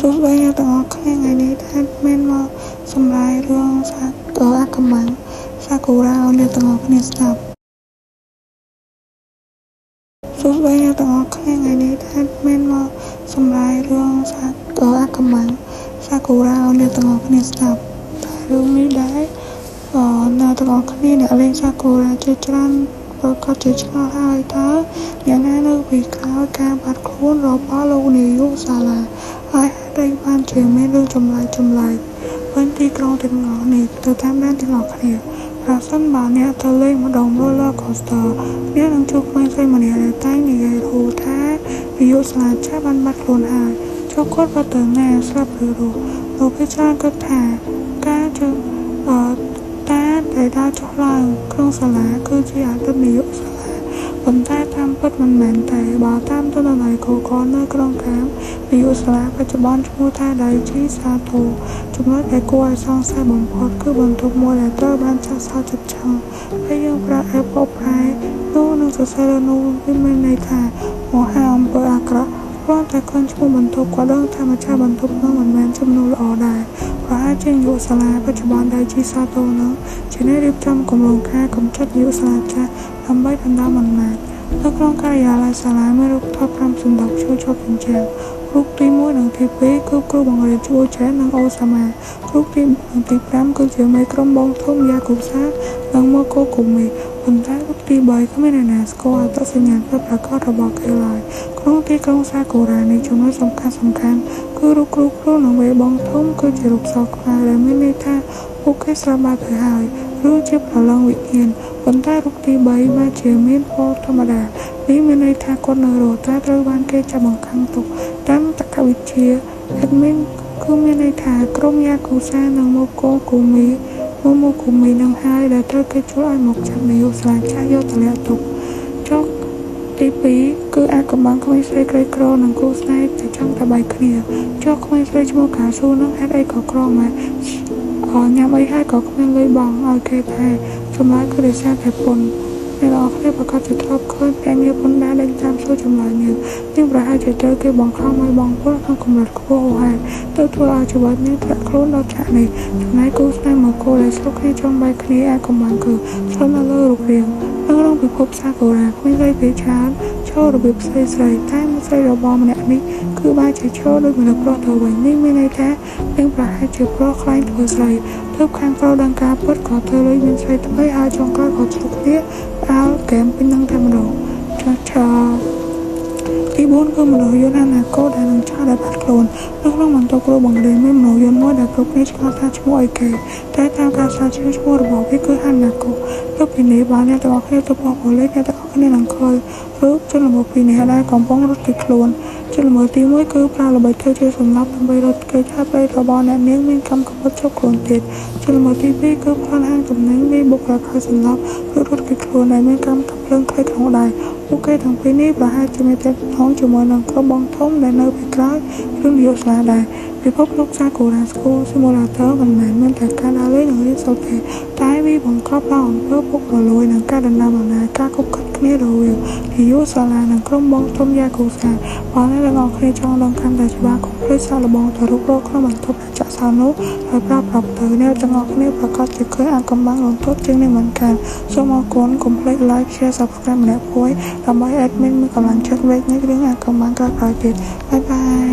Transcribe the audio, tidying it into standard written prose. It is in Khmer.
សួស្តីអ្នកទាំងអស់គ្នាថ្ងៃនេះថាមានមកសម្រាយរឿងសាអាកំបាំងសាគូរ៉ាឲ្យអ្នកទាំងអស់គ្នាស្ដាប់សួស្តីអ្នកទាំងអស់គ្នាថ្ងៃនេះថាមានមកសម្រាយរឿងសាអាកំបាំងសាគូរ៉ាឲ្យអ្នកទាំងអស់គ្នាស្ដាប់តែរឿងនេះដែរអ្នកទាំងអស់គ្នាអ្នកលេងសាគូរ៉ាជាច្រើនប្រកាសជាឆ្ងល់ហើយតើអ្នកណានៅពីក្រោយការបាត់ខ្លួនរបស់លោកនាយកសាលាហើយហេតុអីបានជាមានរឿងចម្លែកចម្លែកពេញទីក្រុងទាំងអស់នេះទៅតាមដានទាំងអស់គ្នាប្រសិនបើអ្នកទៅលេងម្ដុំ roller coaster អ្នកនឹងជួបក្មេងស្រីម្នាក់ដែលតែងនិយាយរហូតថានាយកសាលាចាស់បានបាត់ខ្លួនហើយចុះគាត់បាត់ទៅណាស្លាប់ឬរស់លោកគេច្រើនគិតថាការជើតាដែលដើរចុះឡើងក្នុងសាលាគឺជាអតីតនាយកសាលាប៉ុន្តែតាមពិតមិនមែនទេបើតាមទិន្នន័យ Google នៅក្នុងកាមនាយកសាលាបច្ចុប្បន្នឈ្មោះថាដៃជីសាធូចំណុចដែលគួរឲ្យសង្ស័យបំផុតគឺបន្ទប់មួយដែលត្រូវបានចាក់សោជិតឆឹងពេលយើងប្រើ app បកប្រែនោះនឹងសរសេរលើនោះវាមានន័យថាមហាអំពើអាក្រក់គ្រាន់តែឃើញឈ្មោះបន្ទប់ក៏ដឹងថាម្ចាស់បន្ទប់នោះមិនមែនជាមនុស្សល្អដែរប្រហែលជានាយកសាលាបច្ចុប្បន្នដៃជីសាតូនឹងជាអ្នករៀបចំគម្រោងការកម្ចាត់នាយកសាលាចាស់ដើម្បីដណ្ដើមអំណាចនៅក្នុងការិយាល័យសាលាមានរូបថត5សន្លឹកជួរជាប់ជញ្ជាំងរូបទី1និងទី2គឺគ្រូបង្រៀនជួចែននិងអូសាម៉ារូបទីនិងទី5គឺជាមេក្រុមបងធំយ៉ាកូសានិងម៉ូកូកូមីប៉ុន្តែរូបទី3គ្មានអ្នកណាស្គាល់អត្តសញ្ញាណពិតប្រាកដរបស់គេឡើយក្នុងទីក្រុងសាគូរ៉ានេះចំណុចសំខាន់សំខាន់គឺរូបគ្រូគ្រូនិងមេបងធំគឺជារូបសខ្មៅដែលមានន័យថាពួកគេស្លាប់បាត់ទៅហើយឬជាប្រឡងវិញ្ញាណប៉ុន្តែរូបទី3មកជាមានពណ៌ធម្មតានេះមានន័យថាគាត់នៅរស់តែត្រូវបានគេចាប់បង្ខាំងទុកតាមតក្កវិទ្យា admin គឺមានន័យថាក្រុមយ៉ាកូសានិងម៉ូកូកូមីម៉ូកូមីនឹងហើយដែលត្រូវគេជួលឲ្យមកចាប់នាយកសាលាចាស់យកទម្លាក់ទុកចុះទី2គឺអាកំបាំងក្មេងស្រីក្រីក្រនិងគូស្នេហ៍តែចង់តែបែកគ្នាចុះក្មេងស្រីឈ្មោះកាស៊ូនឹងហេតុអីក៏ក្រម៉ែញ៉ាំអីហើយក៏គ្មានលុយបង់ឲ្យគេដែរចម្លើយគឺដោយសារតែពន្ធអ្នកនរគ្នាប្រកាសជាធ្លាប់ឃើញភ្នាក់ងារពន្ធដារដេញតាមសួរចម្លើយនេះនាងប្រហែលជាត្រូវគេបង្ខំឲ្យបង់ពន្ធក្នុងកម្រិតខ្ពស់ហួសហេតុទើបធ្វើឲ្យជីវិតនាងធ្លាក់ខ្លួនដល់ថ្នាក់នេះចំណែកគូស្នេហ៍មួយគូដែលស្រុកគ្នាចង់បែកគ្នាអាចកំបាំងគឺស្ថិតនៅលើរូបរាងនៅក្នុងពិភពសាគូរ៉ាក្មេងស្រីភាគច្រើនឈររបៀបស្រីស្រីតែស្រីរបស់ម្នាក់នេះគឺបែរជាឈរដូចមនុស្សប្រុសទៅវិញនេះមានន័យថានាងប្រហែលជាប្រុសខ្លែងធ្វើស្រីទើបខាងប្រុសដឹងការពិតក៏ទៅលុយមានស្រីថ្មីហើយចុងក្រោយក៏ឆ្លុះគ្នាផ្អើលហ្គេមពេញនឹងតែម្ដងចុះឆាទី4គឺមនុស្សយន្តអាណាកូដែលនឹងឆោដែលបាត់ខ្លួននៅក្នុងបន្ទប់គ្រូបង្រៀនមានមនុស្សយន្តមួយដែលគ្រប់គ្នាឆ្ងល់ថាឈ្មោះអីគេតែតាមការស្រាវជ្រាវឈ្មោះរបស់វាគឺហាណាកូលើពីនេះបើអ្នកទាំងអស់គ្នាទៅបោះប៉ូលីសអ្នកទាំងអស់គ្នានឹងឃើញរូបជនល្មើសពីរនាក់ដែលកំពុងរត់គេចខ្លួនជនល្មើសទី1គឺប្រើល្បិចធ្វើជាសម្លាប់ដើម្បីរត់គេចហើយប្តីរបស់អ្នកនាងមានកម្មកំបិតជាប់ខ្លួនទៀតជនល្មើសទី2គឺប្លន់ហាងទំនិញមានបុគ្គលិកឲ្យសម្លាប់ឬរត់គេចខ្លួនដែលមានកម្មកាំភ្លើងខ្លីក្នុងដៃពួកគេទាំងពីរនេះប្រហែលជាមានទាក់ទងជាមួយនឹងក្រុមបងធំដែលនៅពីក្រោយរឿងនាយកសាលាដែរពិភពលោកសាគូរ៉ា School Simulator មិនមែនមានតែការដើរលេងនិងរៀនសូត្រទេតែវាបង្កប់ដោយអំពើពុករលួយនិងការដណ្ដើមអំណាចការគប់គិតគ្នារវាងនាយកសាលានិងក្រុមបងធំយ៉ាកូសាបើអ្នកទាំងអស់គ្នាចង់ដឹងកាន់តែច្បាស់កុំភ្លេចសាកល្បងទៅរុករកក្នុងបន្ទប់ដែលចាក់សោនោះហើយប្រាប់ប្រាប់ទៅអ្នកទាំងអស់គ្នាប្រកាសជាឃើញអាកំបាំងលន់ទត់ជាងនេះមិនខានសូមអរគុណកុំភ្លេច like share subscribe ម្នាក់មួយដើម្បី admin មានកម្លាំងចិត្តវែកញែករឿងអាកំបាំងក្រោយៗទៀតបាយបាយ។